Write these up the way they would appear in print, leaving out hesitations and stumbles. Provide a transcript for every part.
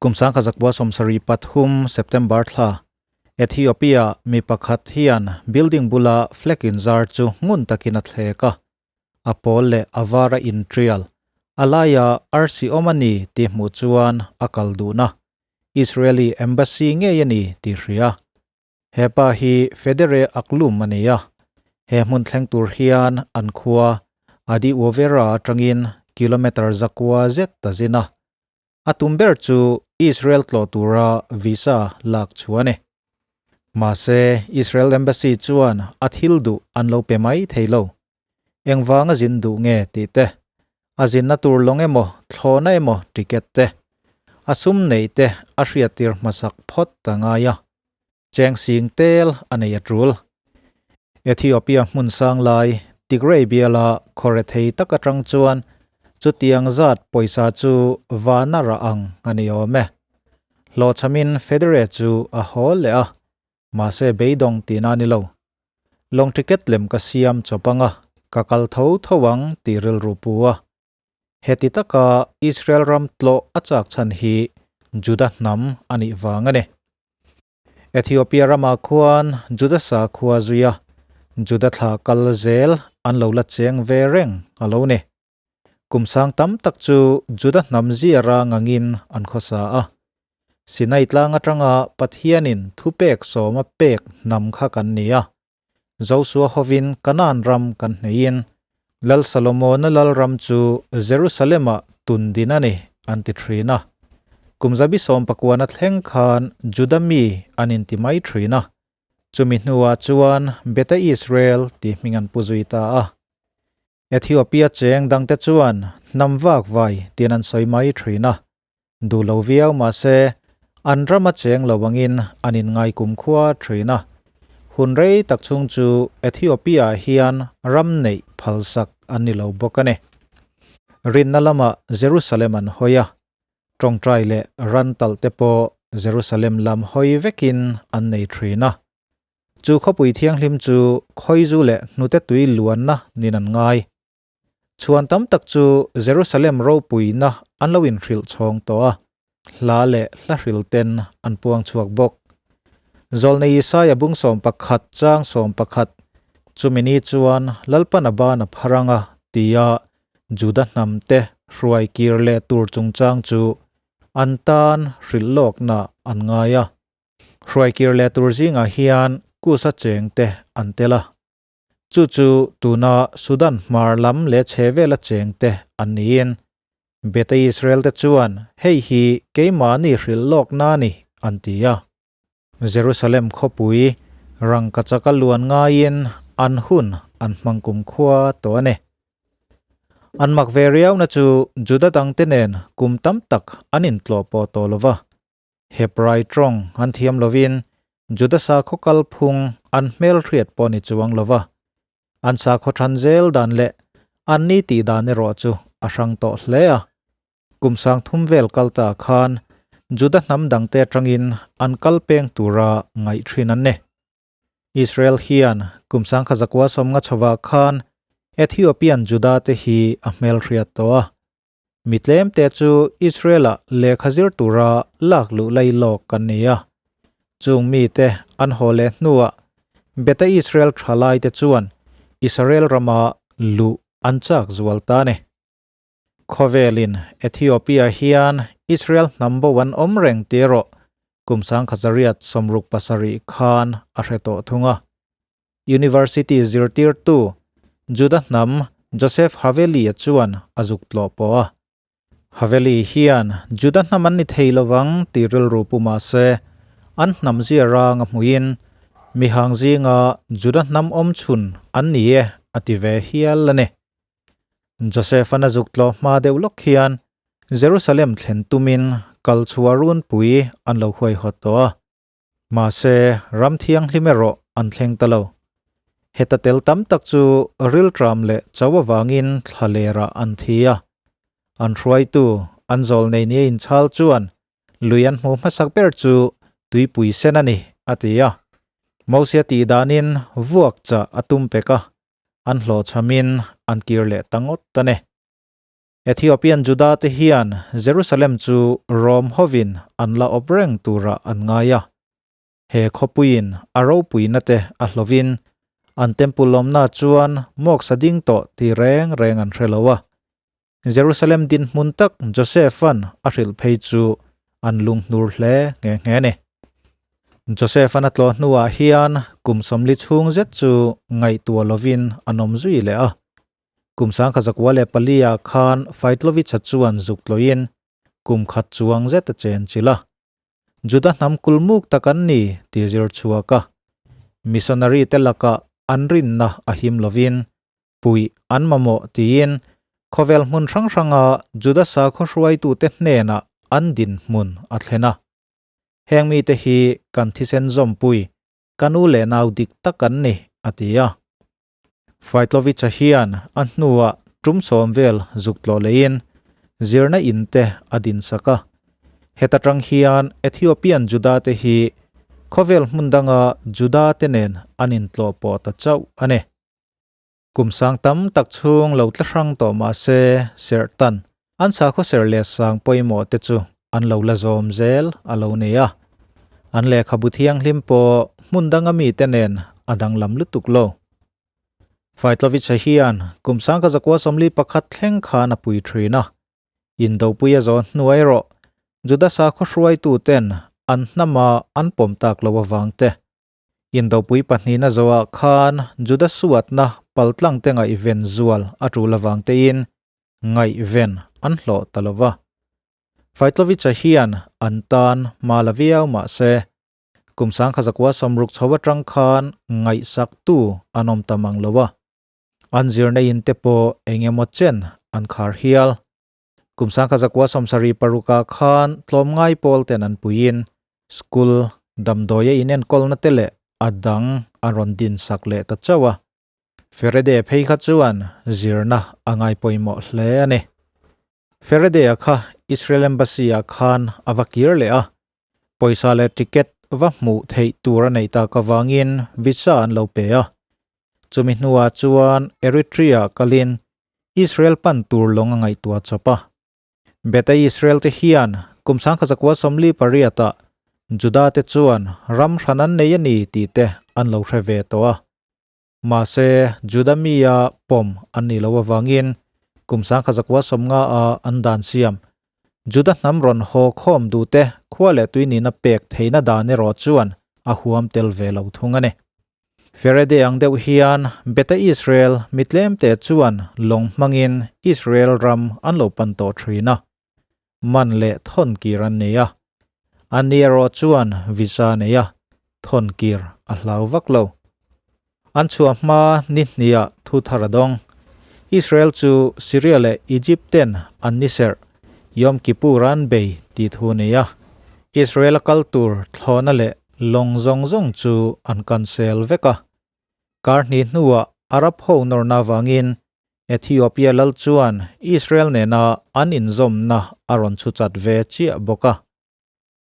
Kum 1973 September thla, Ethiopia mi pakhat hian building bula flag inzar chu ngun takin a thlek a, a pawl leh a var a intrial, a laia arsi awm a ni tih hmuh chuan a kal duhna Israeli embassy ngei a ni tih hria. He pa hi Federe Aklum a ni a, he hmun thleng tur hian an khua Adi Wovera atangin kilometre zakua zet a zin a. A tum ber chu Israel tlawh tura visa lak chu a ni. Mahse, Israel Embassy chuan a thil duh an lo pe mai thei lo. Engvang a zin duh nge tih te, a zinna tur lawng emaw thlawhna emaw ticket te, a sum neih te a hriattir hmasak phawt a ngai a, cheng sing tel a nei a tul. Ethiopia hmun sang lai Tigray biala khawre thei tak atang chuan chutiang zat pawisa chu vana rah ang a ni awm e. Hlawhchhamin Federe chu a haw leh a, mahse beidawng tihna a ni lo. Lawng ticket lem ka siam chawp anga ka kal tho tho ang tih rilru pu a. Heti taka Israel ram tlawh a chak chhan hi Juda hnam a nih vang a ni. Ethiopia ramah khuan Juda sakhua zuia Juda thla kal zel an lo la cheng ve reng a lo ni. Kum sang tam tak chu Juda hnam ziara ngangin an khawsa a. Sinai tlang atanga Pathianin thupek sawma pek hnam kha kan ni a. Josua hovin Kanaan ram kan hneiin Lal Salomona lal ram chu Jerusalem-ah tun din a ni an ti thin a. Kum zabi sawmpakuana thleng khan Juda mi an inti mai thin a. Chumi hnuah chuan Beta Israel tih hming an pu zui ta a. Ethiopia cheng dangte chuan hnam vak vai tiin an sawi mai thin a, duh lo viau mahse an rama cheng lo angin an inngai kumkhua thin a. Hun rei tak chhung chu Ethiopia-ah hian ram neih phalsak an ni lo bawk a ni. Rinna lamah Jerusalem an hawi a, tawngtai leh ran talh te pawh Jerusalem lam hawi vekin an nei thin a. Chu khawpui thianghlim chu khawizu leh hnute tui luanna nin an ngai. Chhuan tam tak chu Jerusalem ropuina an lo inhrilh chhawng tawh a, hla leh hla hril ten an puang chhuak bawk. Zawlnei Isaia bung 11 chang 11, Chumi ni chuan Lalpan a ban a phar ang a, tia Juda hnamte hruai kir leh tur chungchang chu an tan hrilh lawkna an ngai a. Hruaikir leh tur zingah hian Kusa chengte an tel a. Chu chu tuna Sudan hmar lam leh chhe vela chengte an niin Beta Israel te chuan hei hi keimahni hrilh lawkna a ni an ti a. Jerusalem khawpui rangkachaka luan ngaiin an hun an hmang kumkhua tawh a ni. An mak ve riauna chu Juda dangte nen kum tam tak an intlawh pawh tawh lo va. Hebrai tawng an thiam lovin Juda sakhaw kalphung an hmelhriat pawh ni chuang lova, an sakhaw than zel dan leh an ni tih dan erawh chu a hrang tawh hle a. Kum sangthum vel kal ta khan Juda hnam dangte atangin an kal peng tura ngaih thin an ni. Israel hian kum sangkha zakua sawmnga chhovah khan Ethiopian Juda te hi a hmelhriat tawh a. Mi tlemte chu Israel-ah lehkha zir tura lak luh lai lawk kan ni a. Chung mite an haw leh hnuah Beta Israel thalaite chuan Israel rama luh an chak zual ta a ni. Khawvelin Ethiopia hian Israel hnam bo an awm reng tih erawh kum 1967 khan a hre tawh thung a. University zirtirtu Juda hnam Joseph Haveli-a chuan a zuk tlawh pawh a. Haveli hian Juda hnam an ni thei lovang tih rilru pu mah se, an hnam zia rang a hmuhin mihang zinga Juda hnam awm chhun an ni e a ti ve hial a ni. Joseph-an a zuk tlawh hma deuh lawk hian Jerusalem thlen tumin kalchhuah runpui an lo huaihawt tawh a. Mahse, ram thianghlim erawh an thleng ta lo. Heta tel tam tak chu rilṭam leh chau avangin thla lerah an thi a. An hruaitu, an zawl nei nia inchhal chuan lui an hmuh hmasak ber chu tuipui sen a ni, a ti a. Mosia tih danin vuak chah a tum pek a, an hlawhchhamin an kir leh ta ngawt a ni. Ethiopian Juda te hian Jerusalem chu Rom hovin an la awp reng turah an ngai a. He khawpuiin a ropuina te a hlovin an temple lawmna chuan mawksa ding tawh ti reng reng an hre lo a. Jerusalem dinhmun tak Joseph-a'n a hrilh phei chu an lunghnur hle nghe nghe a ni. Joseph-a'n a tlawh hnuah hian kum 40 chhung zet chu ngaihtuah lovin an awm zui leh a. Kum 1904 ah khan Faitlovich-a chuan zuk tlawhin kum khat chuang zet a chen chilh a. Juda hnam kulmuk tak an ni tih zir chhuak a. Missionary te lakah an rinna a him lovin puih an mamawh tiin khawvel hmun hrang hranga Juda sakhaw hruaitute hnenah an dinhmun a thlen a. Heng mite hi kan thisen zawmpui, ka nu leh nau dik tak an ni, a ti a. Faitlovicha hian a hnuah tum sawm vel zuk tlawh leiin zirna in te a dinsak a. Heta tang hian Ethiopian Juda te hi khawvel hmun danga Juda te nen an intlawh pawh ta chauh a ni. Kum sang tam tak chhung lo tla hrang tawh mah se serhtan an sakhaw ser leh sang pawimawh te chu an lo la zawm zel a lo nei a. An lehkhabu thianghlim pawh hmun danga mite nen a danglam lutuk lo. Faitlovicha hian kum 1941 thleng khan a pui thin a. Indopui a zawn hnuai erawh Juda sakhaw hruaituten an hnama an pawm tak lo avang te Indopui pahnihna zoah khan Juda suatna paltlang te ngaihven zual a tul avang tein ngaihven an hlawh ta lo va. Faitlovicha hian an tan hma la viau mah se, kum 1960 chho atang khan ngaihsaktu an awm ta mang lo a. An zirna in te pawh eng emaw chen an khar hial. Kum 1976 ah khan tlawmngai pawl ten an puiin school damdawia inenkawlna te leh a dang a rawn dinsak leh ta chauh a. Ferede phei kha chuan zirna a ngai pawimawh hle a ni. Ferede-a kha Israel Embassy ah khan a va kir leh a, pawisa leh ticket va hmuh theih tur a neih tak avangin visa an lo pe a. Chumi hnuah chuan Eritrea kalin Israel pan tur lawng a ngaihtuah chawp a. Beta Israel te hian kum 1948 ah Juda te chuan ram hran an nei a ni tih te an lo hre ve tawh a. Mahse, Juda mi a pawm an nih loh avangin kum 1950 ah an dan siam. Juda hnam rawn haw khawm duh te khua leh tui nihna pek theihna dan erawh chuan a huam tel ve lo thung a ni. Ferede ang deuh hian Beta Israel mi tlemte chuan lawng hmangin Israel ram an lo pan tawh thin a, man leh thawn kir an nei a. Anni erawh chuan visa nei a, thawn kir a hlau vak lo. An chhuah hma ni hniah thu thar a dawng. Israel chu Syria leh Egypt ten an ni serh, Yom Kippur an bei tih thu nei a. Israel a kal tur thlawhna leh Lawng zawng zawng chu an cancel vek a. Kar hnih hnuah Arab ho nawrna avangin Ethiopia lal chuan Israel nena an inzawmna a rawn chhu chat ve chiah bawk a.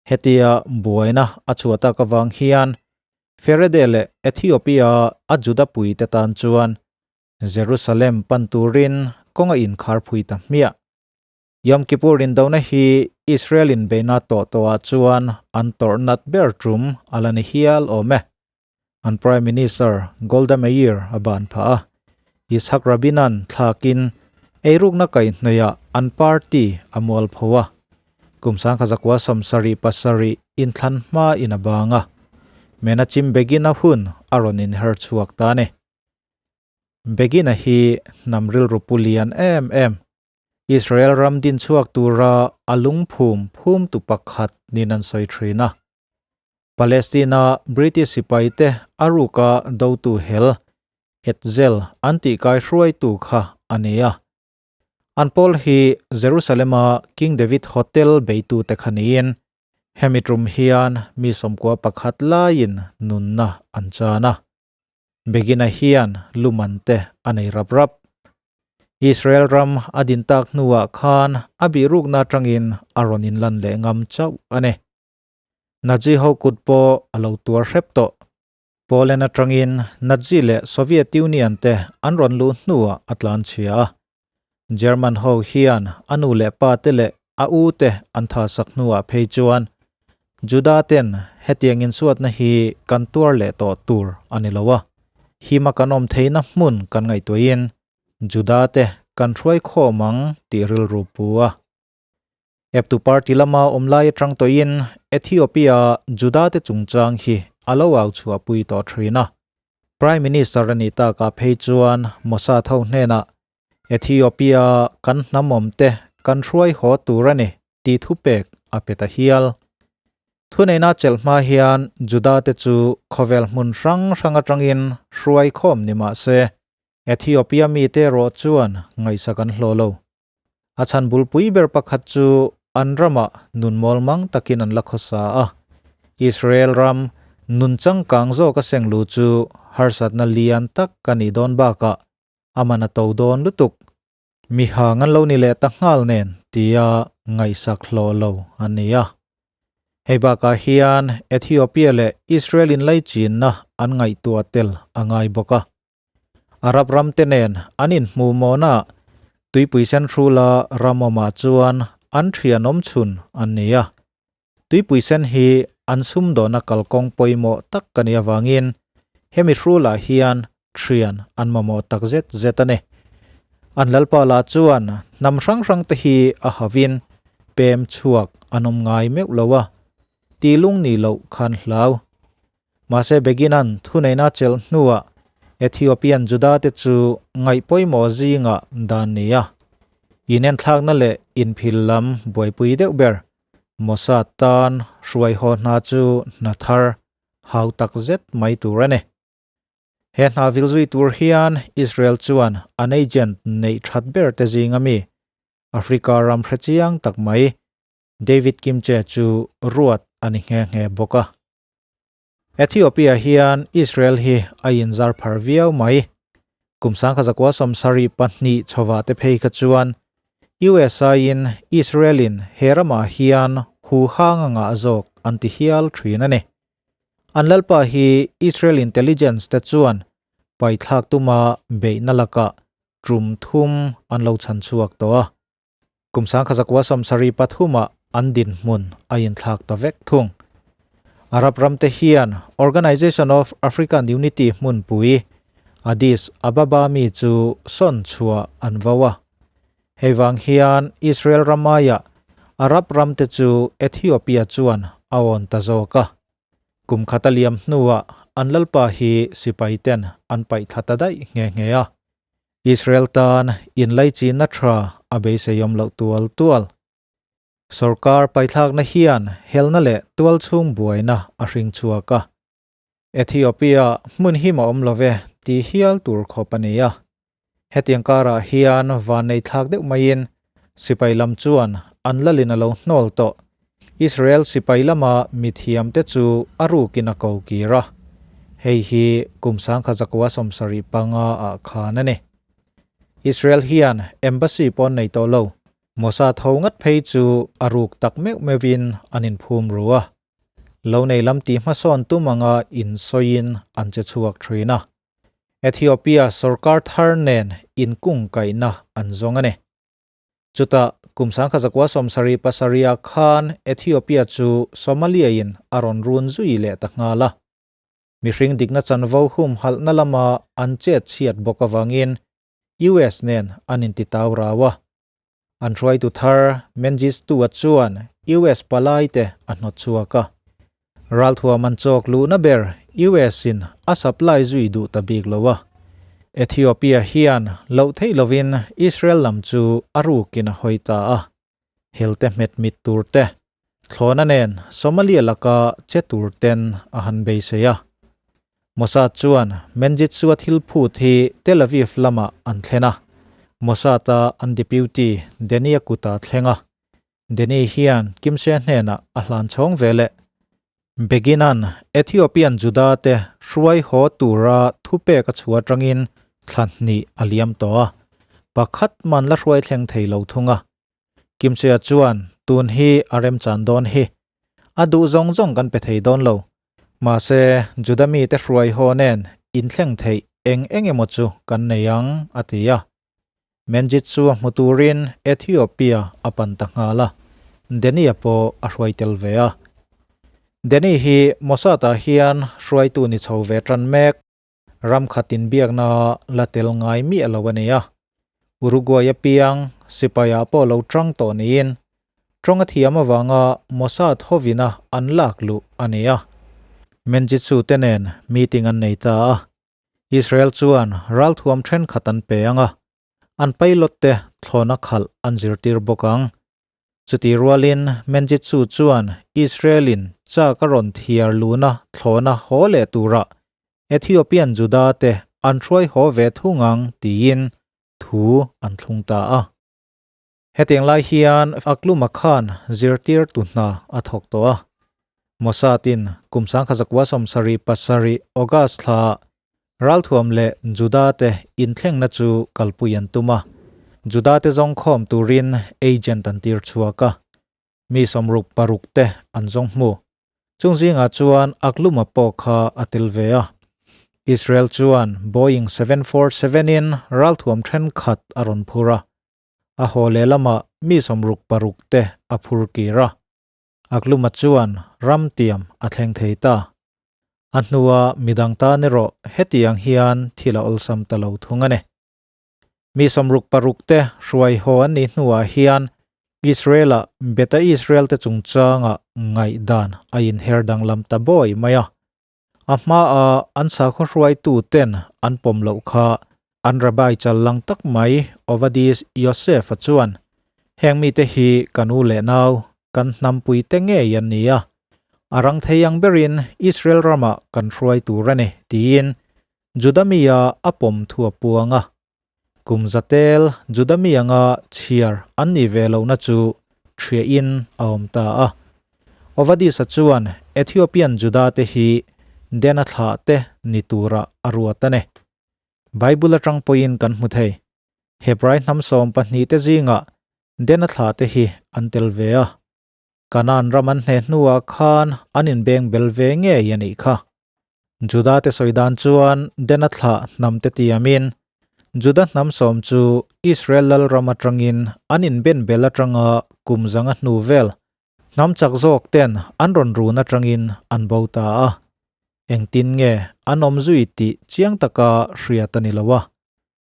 Hetia buaina a chhuah tak avang hian Ferede leh Ethiopia a Juda puite tan chuan Jerusalem pan turin kawng a inkhar phui ta hmiah. Yom Kippur indona hi Israel inbeihna tawh tawhah chuan an tawrh nat ber tum a la ni hial awm e. An Prime Minister Golda Meir a ban phah a, Yitzhak Rabin-a'n thlakin eirukna kaihhnawihah an party a mual pho a, kum 1977 inthlan hma in a bang a, Menachem Begin-a hun a rawn inher chhuak ta a ni. Begin-a hi hnam rilru pu lian em em, Israel ram din chhuak tura a lungphum phumtu pakhat niin an sawi thin a. Palestina British sipaite a ruka dotu hel, Etzel an tih kaihruaitu kha a ni a. An pawl hi Jerusalem-a King David Hotel beitute kha niin hemi tum hian mi 11 laiin nunna an chan a. Begin-a hian luman te a nei rap rap. Israel ram a din tak hnuah khan a bihrukna atangin a rawn inlan leh ngam chauh a ni. Nazi ho kut pawh a lo tuar hrep tawh. Poland atangin Nazi leh Soviet Union te an rawn luh hnuah a tlan chhia a. German ho hian a nu leh pa te leh a u te an tha sak hnuah phei chuan Juda ten hetiang insuatna hi kan tuar leh tawh tur a ni lo a, hima kan awm theihna hmun kan ngaihtuahin Juda te kan hruai khawm ang tih rilru pu a. Eptu party lama awm lai atang tawhin Ethiopia Juda te chungchang hi a lo au chhuahpui tawh thin a. Prime Minister a nih takah phei chuan Mossad ho hnenah Ethiopia kan hnam awm te kan hruai haw tur a ni tih thupek a pe ta hial. Thuneihna chelh hma hian Juda te chu khawvel hmun hrang hrang atangin hruai khawm ni mah se Ethiopia mite erawh chuan ngaihsak an hlawh lo. A chhan bulpui ber pakhat chu an ramah nun mawl mang takin an la khawsa a, Israel ram nun changkang zawk a seng lu chu harsatna lian tak a nih dawn bakah a man a to dawn lutuk. Mi hang an lo ni leh ta nghal nen tia ngaihsak hlawh lo an ni a. Hei bakah hian Ethiopia leh Israel inlaichinna an ngaihtuah tel a ngai bawk a. Arab ram te nen an inhmuh mawhnaah Tuipui Sen hrula ram awmah chuan an thianawm chhun an ni a. Tuipui Sen hi an sumdawhna kalkawng pawimawh tak a nih avangin hemi hrulah hian thian an mamawh tak zet zet a ni. An lalpa lah chuan hnam hrang hrang te hi a havin pem chhuak an awm ngai meuh lo a, tilung ni loh khan hlau. Mahse Beginan thuneihna chelh hnuah Ethiopian Juda te chu ngaih pawimawh zingah dan ni a. Inenthlakna leh inphil lam buaipui deuh ber Mossad tan hruaihaw hna chu hna thar hau tak zet mai tur a ni. He hna vil zui tur hian Israel chuan an agent neih that ber te zinga mi Africa ram hrechiang tak mai David Kimche chu ruat a ni nghe nghe bawk a. Ethiopia hian Israel hi a inzar phar viau mai. Kum sangkha zakua 72 chhova te phei kha chuan USA in Israel in he ramah hian hu hang a ngah zawk an ti hial thin a ni. An lalpa hi Israel intelligence te chuan paithlak tuma beihna lakah tum thum an lo chhan chhuak tawh a. Kum 1973 ah an dinhmun a inthlak ta vek thung. Arab ramte hian Organization of African Unity hmunpui Addis Ababa mi chu sawn chhuah an vo a. Hei vang hian Israel ramaiah Arab ramte chu Ethiopia chuan a awn ta zawk a. Kum khat a liam hnuah an lalpa hi sipaiten an paihthla ta daih nghe nghe a. Israel tan inlaichinna tha a beiseiawm loh tual tual. Sorkar paithlakna hian helna leh tualchhung buaina a hring chhuak a. Ethiopia hmun him a awm lo ve tih hial tur khawp a ni a. Hetiang karah hian vannei thlak deuh maiin sipai lam chuan an lalin a lo hnawl tawh. Israel sipai lama mithiamte chu a rukin a ko kir a. Hei hi kum 1975 ah khan a ni. Israel hian embassy pawh an nei tawh lo. Mossad ho ngat phei chu a ruk tak meuh meuhin an inphum ru a. Lo nei lam tih hmasawn tum anga insawiin an che chhuak thin a. Ethiopia sorkar thar nen inkungkaihna an zawng a ni. Chutah, kum 1977 ah khan Ethiopia chu Somalia-in a rawn run zui leh ta nghal a. Mihring dikna chanvo humhalhna lama an chet chhiat bawk avangin US nen an intitau rau a. An hruaitu thar Mengistu-a chuan US palaite a hnawt chhuak a. Ralthuam an chawk luhna ber US in a supply zui duh ta bik lo a. Ethiopia hian loh theih lovin Israel lam chu a rukin a hawi ta a. Helte hmet mit tur te, thlawhna nen Somalia laka che tur ten a han beisei a. Mossad chuan Menjitsu-a thil phut hi Tel Aviv lamah an thlen a. Mossad-a an deputy Deni-a kutah thleng a. Deni hian Kimse hnenah a hlan chhawng ve leh. Beginan Ethiopian Juda te hruai haw tura thupek a chhuah atangin thla hnih a liam tawh a, pakhat man la hruai thleng thei lo thung a. Kimsea chuan tun hi a remchan dawn hi. A duh zawng zawng kan pe thei dawn lo. Mahse, Juda mite hruai haw nen inthleng theih eng eng emaw chu kan nei ang, a ti a. Menjitsu a hmu turin Ethiopia a pan ta nghal a, Danny-a pawh a hruai tel ve a. Danny hi Mossad-ah hian hruaitu ni chho ve tan mek. Ram khat inbiakna la tel ngai miah lo a ni a. Uruguay-a piang sipai-ah pawh lo tang tawh niin tawng a thiam avanga Mossad hovina an lak luh a ni a. Menjitsu te nen meeting an nei ta a. Israel chuan ralthuam thenkhat an pe ang a, an pilot te thlawna khalh an zirtir bawk ang. Chutih rualin Menjitsu chuan Israel-in chak a rawn thiar luna thlawna haw leh turah Ethiopian Juda te an hruai haw ve thung ang tiin thu an thlung ta a. Hetiang lai hian Akluma khan zirtirtu hna a thawk tawh a. Mossad-in kum 1977 August thla ralthuam leh Juda-te inthlengna chu kalpui an tum a. Juda-te zawng khawm turin agent an tir chhuak a. Mi 66 te an zawng hmu. Chung zingah chuan Akluma pawh kha a tel ve a. Israel chuan Boeing 747-in ralthuam thenkhat a rawn phur a. A haw leh lamah mi 66 te a phur kir a. Akluma chuan ram tiam a thleng thei ta. A hnua midang tan erawh hetiang hian thil a awlsam ta lo thung a ni. Mi 66 te hruai haw an nih hnuah hian Israel-ah Beta Israel te chungchanga ngaihdan a inher danglam ta bawi mai a. A hmaa an sakhaw hruaitu ten an pawm loh kha an rabbi chal lang tak mai Ovadis Yosef-a chuan, Heng mite hi kan u leh nau, kan hnampui te ngei an ni a, a rang thei ang berin Israel ramah kan hruai tur a ni, tiin Juda mia a pawm thu a puang a. Kum zatel Juda mi anga chhiar an nih ve lohna chu ṭhiahin a awm ta a. Ovadis-a chuan Ethiopian Juda te hi Dena thlah te ni tura a ruat a ni. Bible aṭang pawhin kan hmu thei. Hebrai hnam 12 te zingah Dena thlah te hi an tel ve a. Kanaan ram an hneh hnuah khan an inbeng bel ve ngei a nih kha. Juda te sawi dan chuan Dena thlah hnam te tiamin Juda hnam sawm chu Israel lal ram atangin an inben bel atanga kum zanga hnu vel hnam chak zawk ten an rawn run atangin an bo ta a. Engtin nge an awm zui tih chiang taka hriat a ni lo a,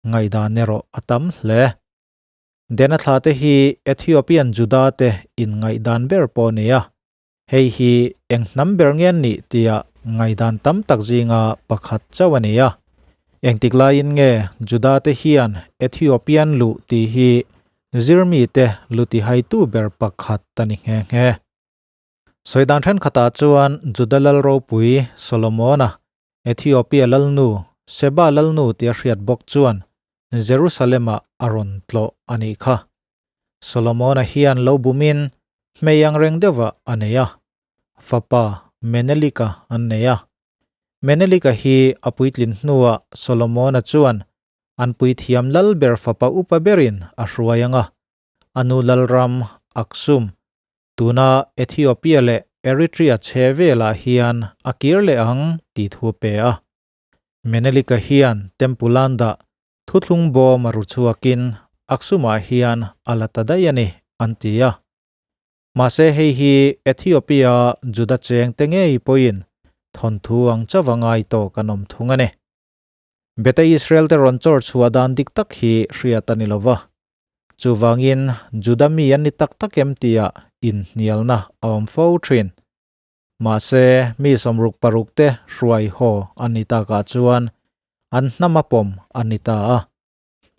ngaihdan erawh a tam hle. Dena thla te hi Ethiopian Juda te inngaihdan ber pawh a ni a, hei hi eng hnam ber nge an nih tia ngaihdan tam tak zinga pakhat chauh a ni a. Engtik laiin nge Juda te hian Ethiopian luh tih hi zirmi te lutihaitu ber pakhat a ni nghe nghe. Sawidan thenkhatah chuan Juda lal ropui Solomona, Ethiopia lalnu, Seba lalnu tia hriat bawk chuan Jerusalem-ah a rawn tlawh a nih kha. Solomona hian lo bumin hmei ang reng deuhah a nei a, fapa Menelika an nei a. Menelika hi a puitlin hnuah Solomona chuan an puithiam lal ber fapa upa berin a hruai ang a, a nu lalram Aksum, tuna Ethiopia leh Eritrea chhe velah hian a kir leh ang tih thu a pe a. Menelika hian Tempulanda thuthlung bawm a ru chhuakin Aksumah hian a la ta daih a ni, an ti a. Mahse hei hi Ethiopia Juda chengte ngei pawhin thawnthu ang chauh a ngai tawk an awm thung a ni. Beta Israel te rawn chawr chhuah dan dik tak hi hriat a ni lo va. Chuvangin Juda mi an ni tak tak em tia inhnialna a awm fo thin. Mahse, mi 66 te hruai haw an ni takah chuan an hnam a pawm an ni ta a.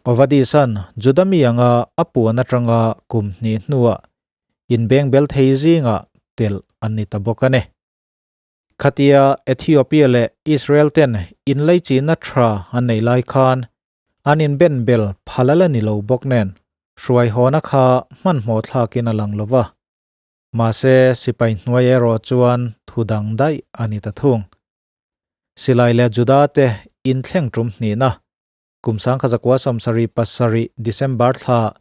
Ovadisan Juda mi anga a puan atanga kum hnih hnuah inbengbel thei zingah telh an ni ta bawk a ni. Khatia Ethiopia leh Israel ten inleichihna tha an nei lai khan an inben bel phal a la ni lo bawk nen hruaihawna kha hmanhmawh thlakin a lang lo va. Mahse sipai hnuai erawh chuan thu dang daih a ni ta thung. Silai leh Juda te inthleng tum hnihna kum 1977 December thla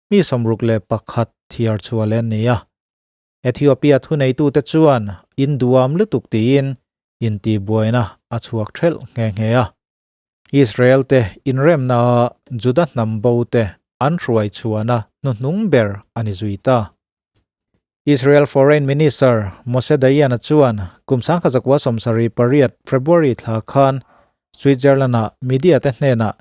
mi 61 thiar chhuah leh an ni a. Ethiopia thuneitute chuan in duam lutuk tiin intihbuaina a chhuak thelh nghe nghe a. Israel te inremna a Juda hnam bo te an hruai chhuahna hnuhnung ber a ni zui ta. Israel Foreign Minister Moshe Dayan-a chuan kum 1978 February thla khan Switzerland-a media te hnenah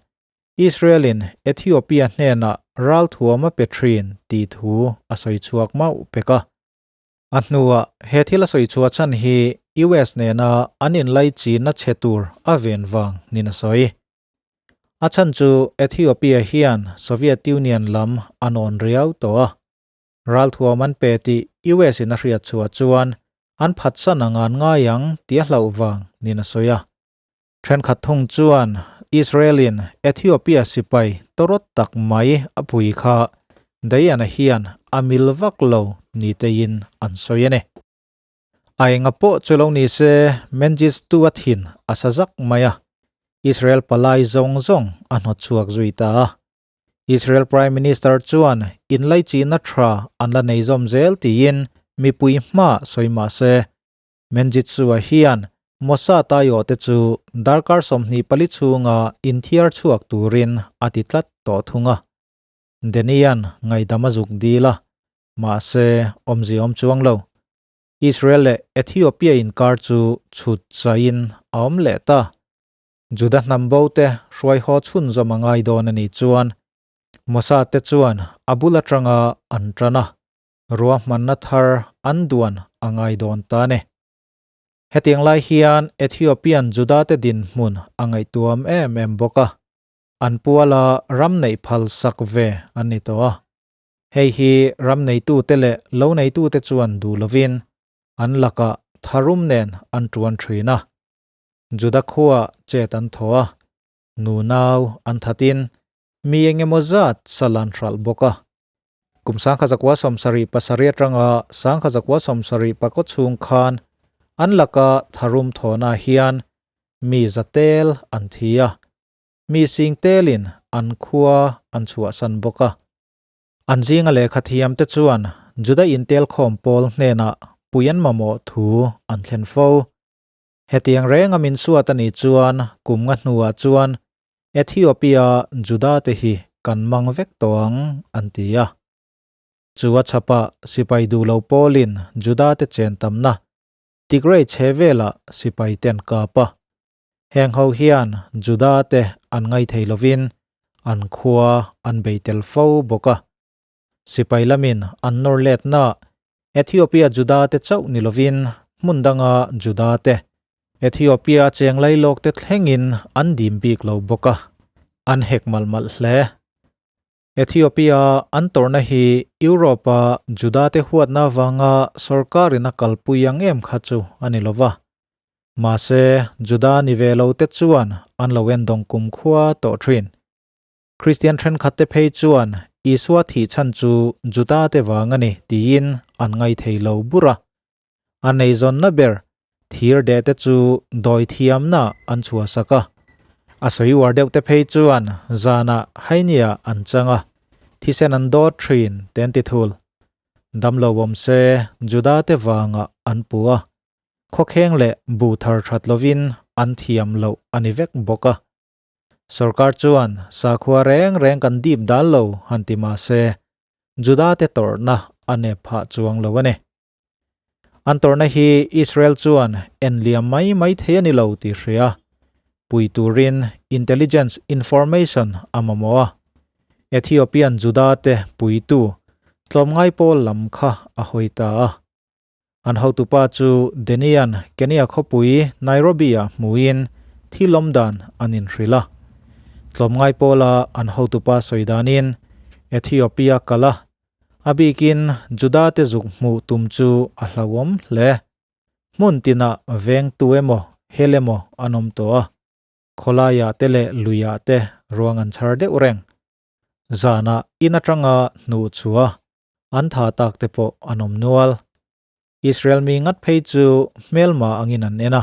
Israel-in Ethiopia hnenah ralthuam a pe thin tih thu a sawi chhuak mauh pek a. A hnuah he thil a sawi chhuah chhan hi US nena an inlaichinna chhe tur a ven vang niin a sawi. A chhan chu Ethiopia hian Soviet Union lam a nawn riau tawh a. Ralthuam an pe tih US in a hriat chhuah chuan an phatsan ang an ngai ang tih a hlauh vang niin a sawi a. Thenkhat thung chuan Israel-in Ethiopia sipai tawrawt tak mai a pui kha Diana hian a mil vak lo ni teiin an sawi a ni. A enga pawh chu lo ni se Mengistu a thin a sa zak mai a, Israel palai zawng zawng a hnawt chhuak zui ta a. Israel Prime Minister chuan inlaichihna tha an la nei zawm zel tiin mipui hma sawi mah se Menjitsu-a hian Mossad aiawhte chu darkar 24 chhunga inthiar chhuak turin a ti tlat tawh thung a. Denian ngaihdam a zuk dil a, mahse awmzia awm chuang lo. Israel leh Ethiopia inkar chu chhut chaiin a awm leh ta. Juda hnam bo te hruai haw chhunzawm a ngai dawn a nih chuan Mossad te chuan a bul atanga an tan a. ruahmanna thar an duan a ngai dawn ta ni. Hetiang lai hian Ethiopian Judate dinhmun a ngaihtuam em em bawk a, an puala ram neih phal sak ve an ni tawh a. Hei hi ram neitute leh lo neitute chuan duh lovin an lakah tharum nen an tuan thin a. Juda khuaah chet an thaw a, nunau an thatin mi engemaw zat sal an hralh bawk a. Kum 1977 atanga 1974 chhung khan an laka tharum thawhna hian mi za tel an thi a, mi sing telin an khua an chhuahsan bawk a. An zinga lehkha thiamte chuan Juda intelkhawm pawl hnenah pui an mamawh thu an thlen fo. Hetiang renga min suat a nih chuan kum nga hnuah chuan Ethiopia Juda te hi kan mang vek tawh ang, an ti a. Chu a chhapah sipai duh lo pawlin Juda te chen tamna Tigray chhe velah sipai te an kap a. Heng ho hian Juda te an ngaithei lovin an khua an bei tel fo bawk a. Sipai lamin an nawr letna Ethiopia Juda te chauh ni lovin hmun danga Juda te Ethiopia cheng lailawk te thlengin an dim bik lo bawk a, an hek malh malh hle. Ethiopia an tawrhna hi Europe-a Juda te huatna avanga sorkarin a kalpui ang em kha chu a ni lo va. Mahse, Juda ni ve lo te chuan an lo endawng kumkhua tawh thin. Kristian thenkhatte phei chuan Isua thih chhan chu Judate vang a ni tiin an ngaithei lo bur a. A neizawnna ber thir dehte chu dawi thiamna an chhuahsak a. A sawi uar deuhte phei chuan zanah Hainia an chang a, thisen an dawt thin te an ti thul. Damlo awm se Judate vangah an pu a, khawkheng leh bu thar that lovin an thiam loh a ni vek bawk a. Sorkar chuan sakhua reng reng kan dip dal lo han ti mah se, Judate tawrhna a nep phah chuang lo a ni. An tawrhna hi Israel chuan en liam mai mai thei a ni lo tih hria. Pui turin intelligence information a mamawh a. Ethiopian Judate puitu tlawmngai pawl lam kha a hawi ta a. An hotupa chu Denian Kenya khawpui Nairobi-ah hmuin thil awm dan an inhrilh a. Tlawmngai pawla an hotupa sawi danin Ethiopia kal a, a bikin Juda-te zuk hmuh tum chu a hlauhawm hle. Hmun tinah vengtu emaw hel emaw an awm tawh a, khawlaiah te leh luiah te ruang an chhar deuh reng. Zanah in atanga hnuh chhuah an tha tak te pawh an awm nual. Israel mi ngat phei chu hmelma angin an en a,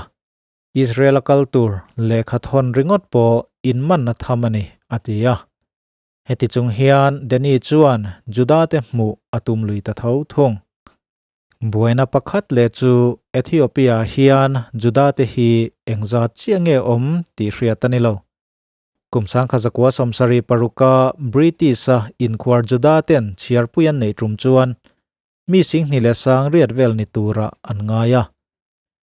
Israel a kal tur lehkha thawn ringawt pawh in man a tham a ni, a ti a. Heti chung hian Danny chuan Juda te hmuh a tum lui ta tho thung. Buaina pakhat leh chu Ethiopia ah hian Juda te hi engzat chiah nge awm tih hriat a ni lo. Kum 1976-a British-a inkhuar Juda ten chhiarpui an neih tum chuan mi singhnih leh sang riat vel ni turah an ngai a.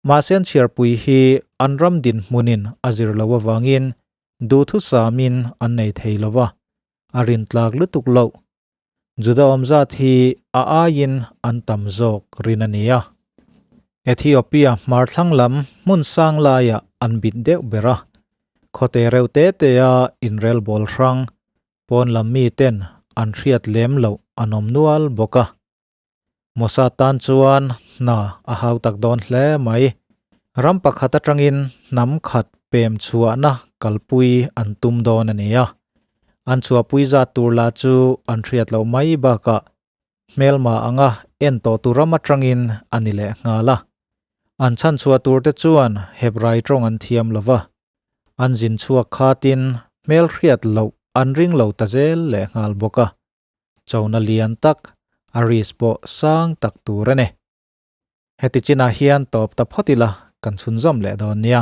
Mahse an chhiarpui hi an ram dinhmunin a zir lo avangin duhthusamin an nei thei lo va, a rintlak lutuk loh. Juda awm zat hi a aiin an tam zawk rin a ni a. Ethiopia hmar thlang lam hmun sang laiah an bit deuh ber a, khawte reuh te tea inrel bawl hrang pawn lam miten an hriat lem loh an awm nual bawk a. Mossad tan chuan hna a hau tak dawn hle mai. Ram pakhat atangin hnam khat pem chhuahna kalpui an tum dawn a ni a. An chhuahpui zat tur lah chu an hriat loh mai bakah hmelma anga en tawh tur ram atangin a ni leh nghal a. An chhanchhuah tur te chuan Hebrai tawng an thiam lo va, an zin chhuak khatin hmelhriat loh an ring lo ta zel leh nghal bawk a. Chona lian tak, a risk pawh sang tak tur a ni. Heti chinah hian tawp ta phawt ila kan chhunzawm leh dawn nia.